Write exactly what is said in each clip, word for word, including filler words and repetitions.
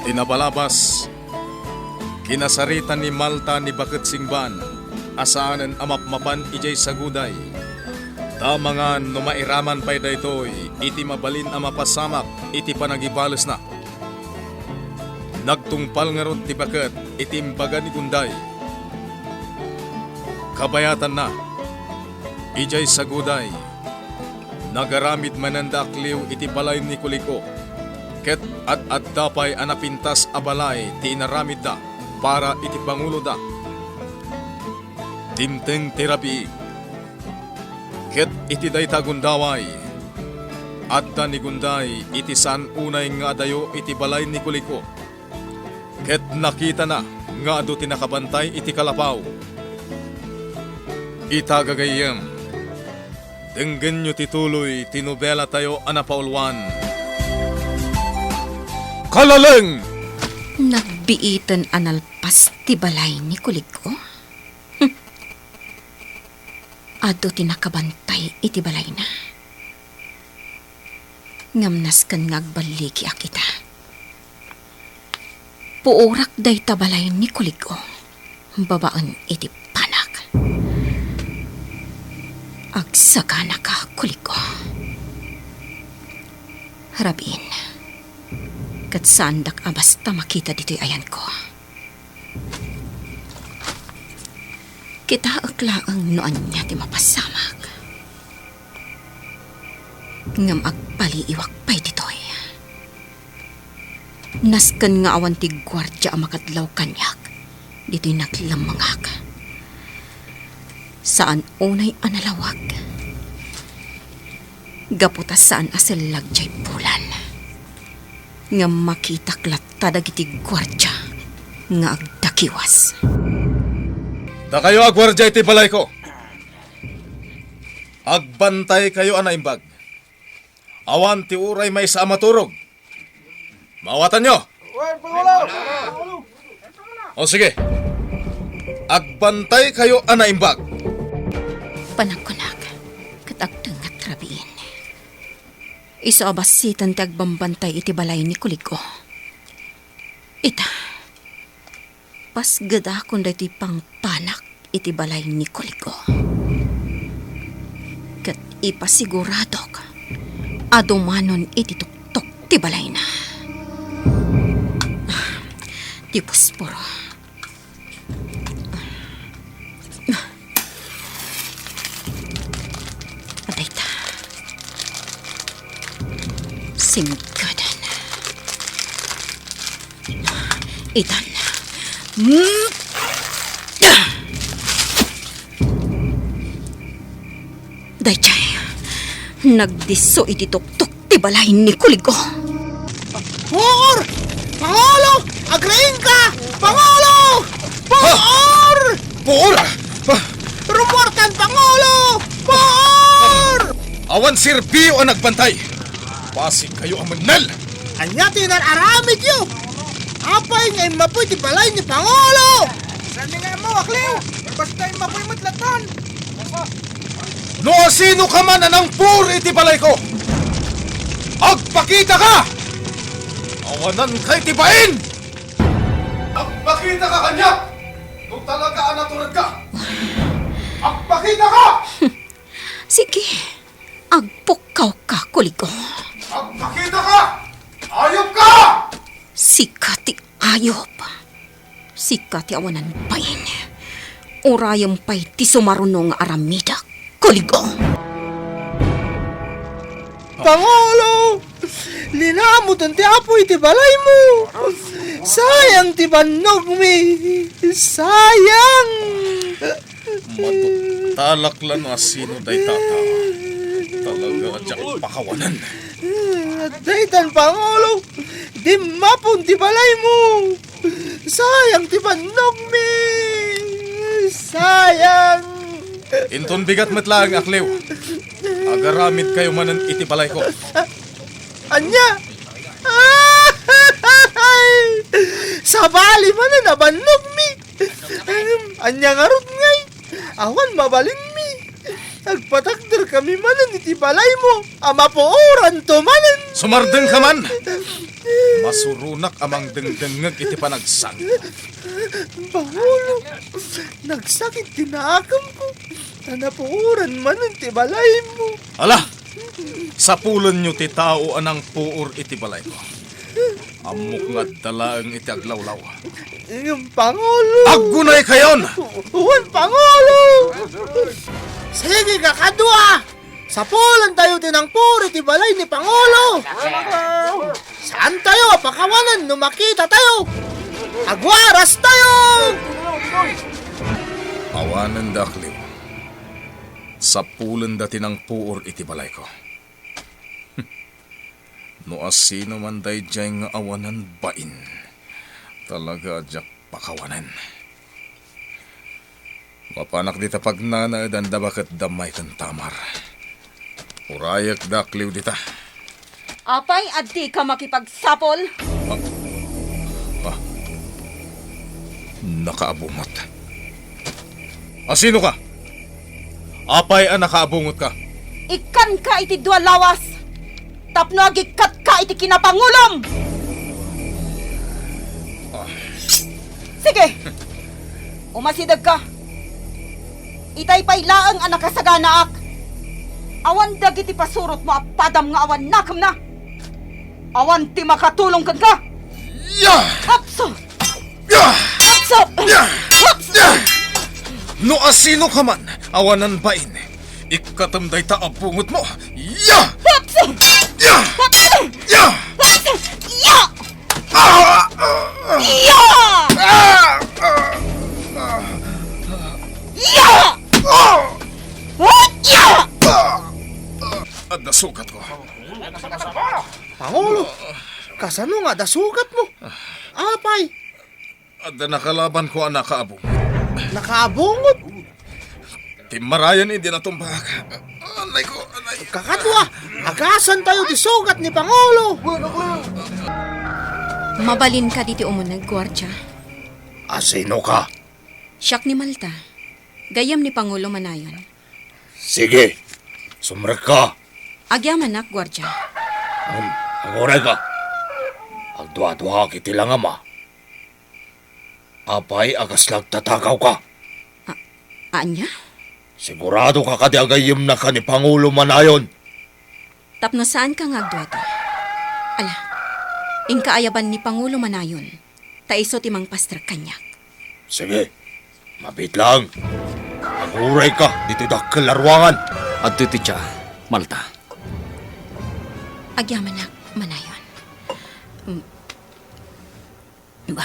Ti nabalabas, kinasarita ni Malta ni Baket Singban a saanen a mapmapan idiay saguday. Ta mangan no mairaman pay daytoy iti mabalin a mapasamak iti panagibalesna. Nagtungpal ngarud ti baket iti imbaga ni Gunday. Kabayatanna, idiay saguday, nagaramid manen da Akliw iti balay ni Kulig-o, ket ad-adda pay a napintas a balay ti inaramidda para iti panguloda. Dimteng ti rabii, ket iti dayta a gundaway, adda ni Gunday iti saan unay nga adayo iti balay ni Kulig-o. Ket nakitana nga adu ti nakabantay iti kalapaw. Ita, gagayyem, denggenyo ti tuloy ti nobelatayo a napauluan, Kalaleng! Nagbiiten a nalpas ti balay ni Kulig-o. Adu ti nakabantay iti balayna. Ngem nasken nga agballigiak ita. Puorak dayta balay ni Kulig-o babaen iti panak. Agsaganaka, Kulig-o. Rabiin, ket saandak a basta makita ditoy ayanko. Kitaek laeng no ania ti mapasamak. Ngem agpaliiwak pay ditoy. Nasken nga awan ti guardia a makadlaw kaniak ditoy naglemmengak. Saan unay a nalawag. Gapu ta saan a sellag diay bulan. Ngem makitak latta dagiti guardia nga agdakiwas. Dakayo a guardia iti balayko. Agbantaykayo a naimbag. Awan ti uray maysa a maturog. Maawatanyo? Wen, Pangulo! O sige. Agbantaykayo a naimbag. Panagkunak, ket agtengngat rabiin. Isu a bassit ti agbambantay iti balay ni Kulig-o. Ita, pasgedakon daytoy pangpanak iti balay ni Kulig-o. Ket ipasiguradok a dumanon iti tuktok ti balayna. Ti pusporo. Adayta. Singgadan. Itan. Mm. Daydiay, nagdisso iti tuktok ti balay ni Kulig-o. Puor! Pangulo! Agriingka! Pangulo! Puor! Puor! Pa- Rummuarkan, Pangulo! Puor! Awan serbiyo a nagbantay. Bassit kayo a mennel! Ania ti inar-aramidyo? Apay nga immapoy ti balay ni Pangulo? Saan nga ammo, Akliw? Basta immapoy met latta. No asino ka man a nangpur iti balayko, agpakita ka! Awanan ka iti bain! Agpakita ka kaniak no talaga a natured ka! Agpakita ka! Sige, agpukkaw ka, Kulig-o. Agpakita ka! Ayop ka! Sika ti ayop. Sika ti awanan bain. Urayem pay ti sumaruno nga aramidek, Kulig-o. Pangulo! Linamutan ti apoy ti balaymo! Sayang ti bannogmi! Sayang! Matuktalak la no asino dayta ta. Talaga a diak pakawanen. Daytan, Pangulo, dimmapon ti balaymo. Sayang ti bannogmi. Sayang. Inton bigat met laeng, Akliw. Agaramid kayo manen iti balayko. Ania? Sabali manen a bannogmi. Ania ngarud ngay? Awan mabalinmi. Agpatakderkami manen iti balaymo a mapuoranto manen. Sumardengka man. Asuronak a mangdengdengngeg iti panagsang. Pangulo, nagsakit ti nakemko, ta napuoran manen ti balaymo. Ala! Sapulenyo ti tao a nangpuor iti balayko. Ammok nga adda laeng iti aglawlaw. Ngem, Pangulo! Aggunaykayon! Wen, Pangulo! Sige, kakadua! Sapulentayo ti nangpuor iti balay ni Pangulo! Saantayo a pakawanen no makitatayo! Agwarastayo! Awanen dakliw. Sapulenda ti nangpuor iti balayko. No asino man daydiay nga awanan bain, talaga a diak pakawanen. Mapanak dita pagnanaedan da baket da Mike ken Tamar. Urayek dakliw dita. Apay, addi ka makipagsapol? Ah, ah. Nakaabungot. Asino ka? Apay a nakaabungot ka? Ikkanka iti dua lawas tapno agikkatka iti kinapangulom! Ah. Sige! Umasidegka! Itay pay laeng a nakasaganaak. Awan dagiti pasurotmo a padam nga awan nakemna. Awan ti makatulong kenka. Ya! Hapso! Ya! Hapso! Ya! Hapso! Ya! No asino ka man, awanan bain, ikkatem dayta a bungotmo. Ya! Hapso! Ya! Hapso! Ya! Hapso! Ya! Ah! Ah! Ya! Ah! Ah! Ah! Ya! Ah! Ya! Ah! Adda sugatko. Pangulo, kasano nga adda sugatmo? Apay? Adda nakalabanko a nakaabungot. Nakaabungot? Timmarayan idi natumbak. Anay ko, anay. Kakadua, agasantayo ti sugat ni Pangulo. Mabalin kadi ti umuneg, guardia? Asino ka? Siak ni Malta. Gayyem ni Pangulo Manayon. Sige, sumrekka. Agyamanak, guardia. Um, aguray ka. Agduaduaak iti langama. Apay a kasla agtatakaw ka? A-, ania? Sigurado ka kadi a gayyemna ka ni Pangulo Manayon? Tapno saanka nga agduadua. Ala, inka ayaban ni Pangulo Manayon, ta isu ti mangpastrek kaniak. Sige, mabiit lang. Aguray ka ditoy dakkel a ruangan. Adtoy ti tsa, Malta. Agyamanak, Manayon. Mm. Ba?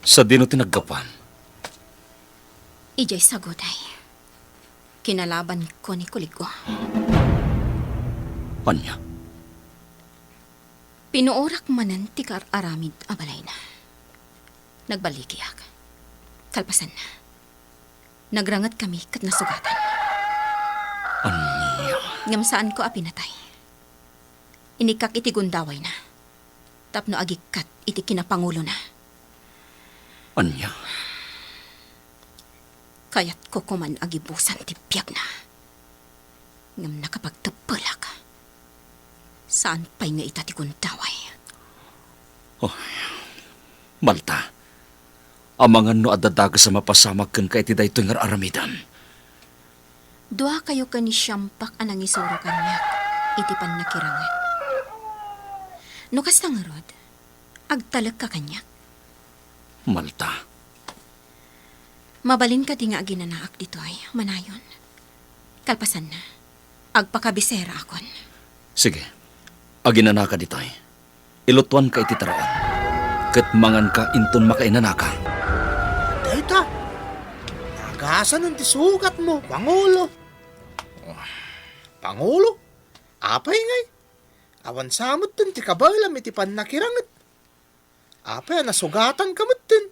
Sadino ti naggapuam? Idiay sagutay. Kinalabanko ni Kuligo. Ania? Pinuorak manen ti kar-aramid a balayna. Nagbaligiak. Kalpasanna, nagrangetkami ket nasugatan. Ania? Ngem saanko a pinatay. Inikkak iti gundawayna tapno agikkat iti kinapangulona. Ania? Kayatko koman a gibusan ti biagna. Ngem nakapagteppelak. Saan pay nga ita ti gundaway. Oh, Malta, amangan no adda dakes a mapasamak kenka iti daytoy nga ar-aramidem. Duakayo ken ni Siampak a nangisuro kaniak iti pannakiranget. No kasta ngarud, agtalekka kaniak. Malta. Mabalin kadi nga aginanaak ditoy, Manayon? Kalpasanna, agpakabisera akon. Sige, aginanaka ditoy. Ilutuanka iti taraon, ket manganka inton makainanaka. Dayta, nagasanon ti sugatmo, Pangulo. Pangulo? Apay ngay? Awan sa metten ti kabaelam iti pannakiranget. Apay a nasugatanka metten?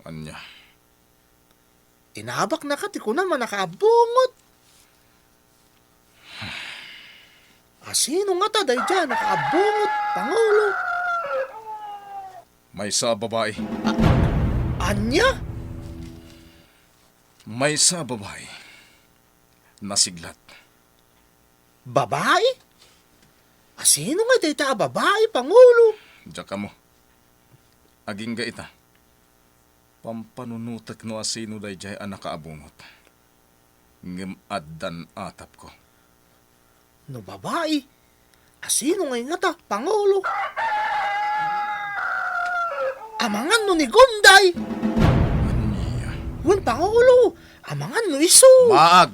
Ania? Inabaknaka ti kunam a nakaabungot. Asino ngata daydiay a nakaabungot, Pangulo? Maysa a babai. A-, ania? Maysa a babai. Nasiglat. Babai? Asino ngay dayta a babai, Pangulo? Diak ammo. Agingga ita. Pampanunotek no asino daydiay a nakaabungot. Ngem addan atapko. No babai, asino ngay ngata, Pangulo? Amangan no ni Gunday? Ania? Wen, Pangulo, amangan no isu? Maag!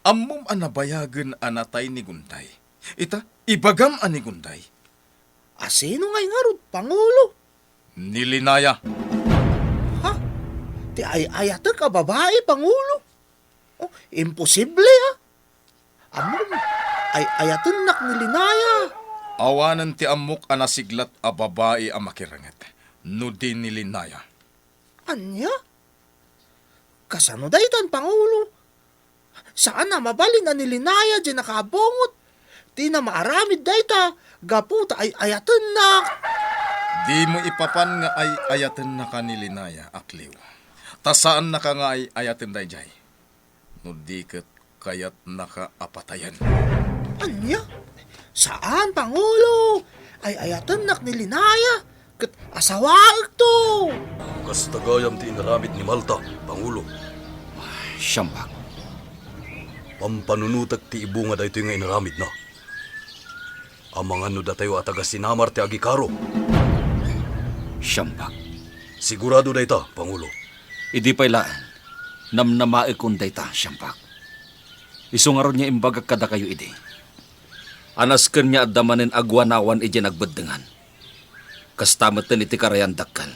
Ammom a nabayagen a natay ni Gunday. Ita, ibagam a ni Gunday. Asino ngay ngarud, Pangulo? Ni Linaya. Ha? Ti ay-ayatek a babai, Pangulo? Oh, imposible, ha? Ammom, ay-ayatennak ni Linaya. Awanen ti ammok a nasiglat a babai a makirenget, no di ni Linaya. Ania? Kasano daytan, Pangulo? Saan a mabalin a ni Linaya diay nakaabungot. Dina maaramid dayta gapu ta ay-ayatennak. Dimo ipapan nga ay-ayatennaka ni Linaya, Akliw. Ta saannaka nga ay-ayaten daydiay. No di ket kayatnaka a patayen. Ania? Saan, Pangulo! Ay-ayatennak ni Linaya, ket asawaekto! Kasta gayam ti inaramid ni Malta, Pangulo. Siambag. Pampanunotek ti ibunga daytoy nga inaramidna. Amangan no datayo a taga-Sinamar ti agikaro. Siambag. Sigurado dayta, Pangulo. Idi pay laeng, namnamaekon dayta, Siambag. Isu ngarud nga imbagak kadakayo idi. A nasken nga adda manen aguanawan idiay nagbeddengan. Kasta metten iti karayan dakkel.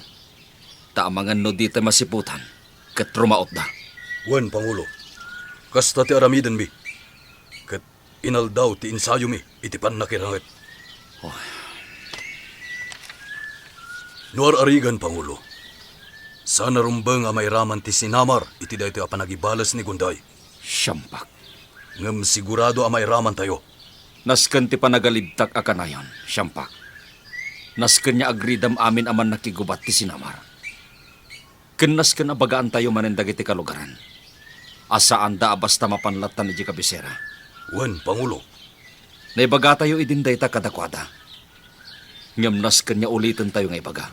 Ta amangan no ditay masiputan, ket rumautda. Wen, Pangulo. Kasta ti aramidenmi. Ket inaldaw ti insayomi iti pannakiranget. Oh. No ar-arigan, Pangulo, saan a rumbeng a mairaman ti Sinamar iti daytoy a panagibales ni Gunday. Siambag. Ngem sigurado a mairamantayo. Nasken ti panagalibtak a kanayon, Siambag. Nasken nga agridam amin a mannakigubat ti Sinamar. Ken nasken a bagaantayo manen dagiti kalugaran a saanda a basta mapan lattan idiay kabisera. Wen, Pangulo. Naibagatayo idin dayta kadakuada. Ngem nasken nga ulitentayo nga ibaga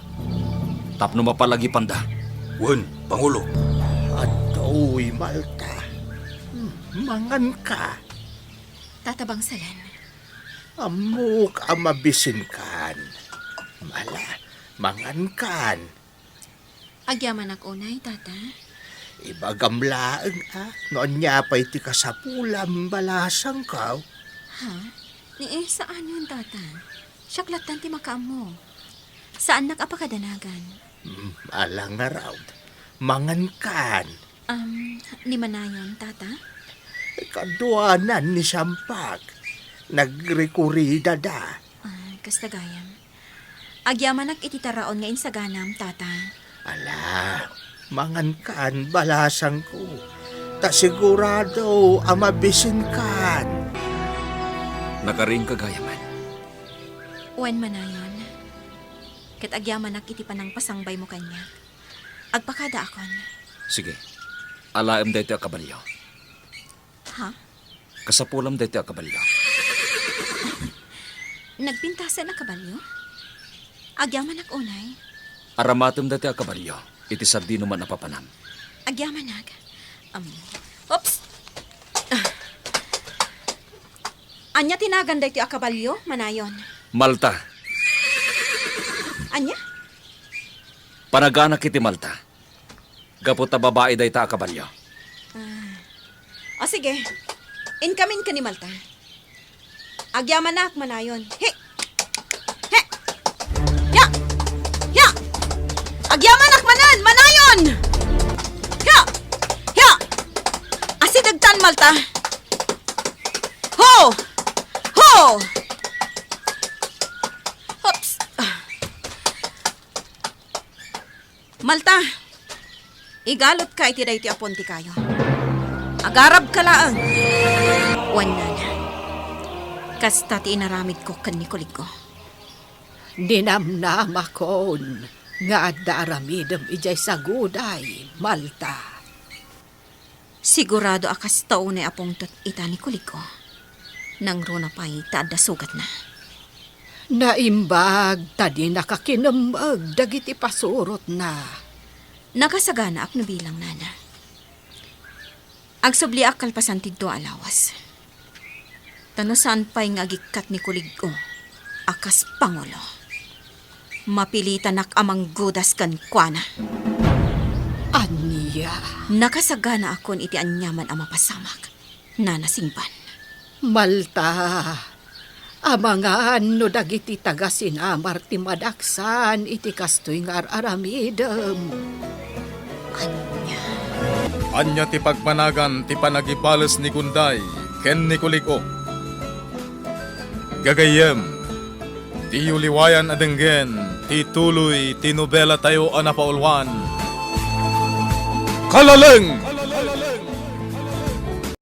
tapno mapalagipanda. Wen, Pangulo. Adtoy, Malta. Hmm, manganka. Tata Bangsalan. Ammok a mabisinkan. Mala, mangankan. Agyamanak unay, Tata. Ibagam laeng, a, no ania pay ti kasapulam, balasangko. Ha? Ni, saanyon, Tata. Siak lattan ti makaammo. Saannak a pakadanagan. Hmm, ala ngarud. Mangankan. Am, ni Manayon, Tata? Kaduanan ni Siambag. Nagrikuridada. Ah, kasta gayam. Agyamanak iti taraon nga insaganam, Tata. Ala, mangankan, balasangko. Ta sigurado a mabisinkan. Nakaring kagayaman. Wen, Manayon. Ket agyamanak iti panangpasangbaymo kaniak. Agpakadaakon. Sige. Alaem daytoy a kabalio. Ha? Kasapulam daytoy a kabalio. Nagpintasen a kabalio? Agyamanak unay. Aramatem daytoy a kabalio iti sadino man a papanam. Agyamanak. Am, oops! Ah. Ania ti nagan daytoy a kabalio, Manayon? Malta. Ania? Panaganak iti Malta. Gapu ta babai dayta a kabalio. Ah. O, sige. Inkamin ken ni Malta. Agyamanak, Manayon. He! He! Ya! Ya! Agyamanak manen, Manayon! Ya! Ya! Asidegtan, Malta. Ho! Ho! Oops! Malta, igalutka iti daytoy a puntikayo. Agarabka laeng. Wen, nana, kasta ti inaramidko ken ni Kuligko. Ninamnamakon nga adda aramidem idiay saguday, Malta. Sigurado a kasta unay a pungtot ita ni Kuligko. Nangruna pay ta adda sugatna. Naimbag ta dinaka kinemmeg dagiti pasurotna. Nakasaganaak no bilang, nana. Agsubliak kalpasan ti dua a lawas. Ta no saan pay nga agikkat ni Kulig-o a kas pangulo, mapilitanak a manggudas kenkuana. Ania? Nakasaganaakon iti aniaman a mapasamak, Nana Singban. Malta, amangan no dagiti taga-Sinamar ti madaksan iti kastoy nga ar-aramidem. Ania? Ania ti pagbanagan ti panagibales ni Gunday ken ni Kulig-o? Gagayyem, diyo liwayan a denggen ti tuloy ti nobelatayo a napauluan, Kalaleng!